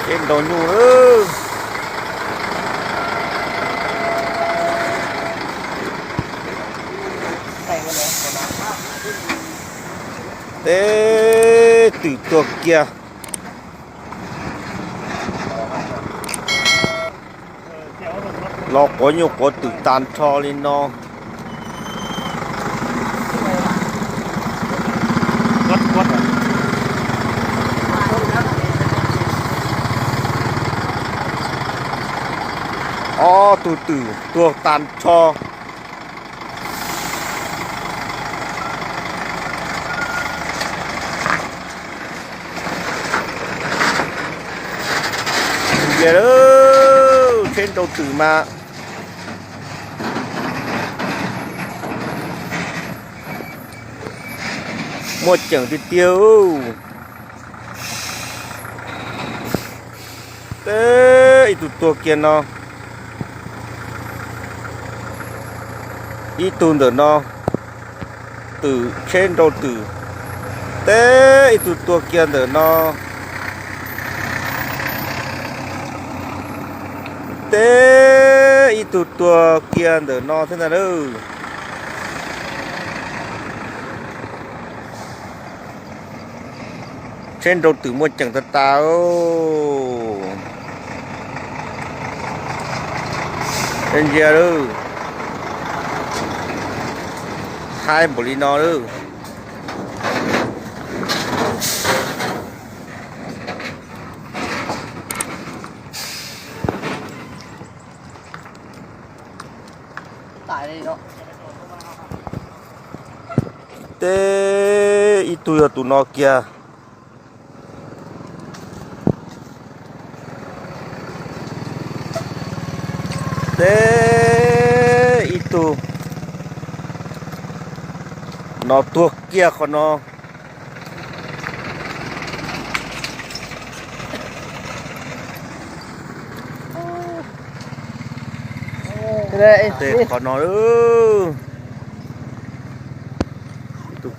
Tsheb nrau nyuj lawm. Teb twm tuag kiag. Los quav nyuj quav twm tag nrho li no. Ob tug twm tuag tag nrho. Ntsia lawm, tsheb nrau twm mas muaj ceem tiag tiag. Teb ib tug tuag kiag no, ib tug ntawm no, twm tsheb nrau twm. Teb ib tug tuag kiag ntawm no. Teb ib tug tuag kiag ntawm no thiab ntag lauj. Tsheb nrau twm muaj ceem tag tas. Ntsia lawm, haib npaum li no lawm. Teb ib tug yog tus no kiag. Teb ib tug no tuag kiag qhov no. Teb qhov no. Ib tug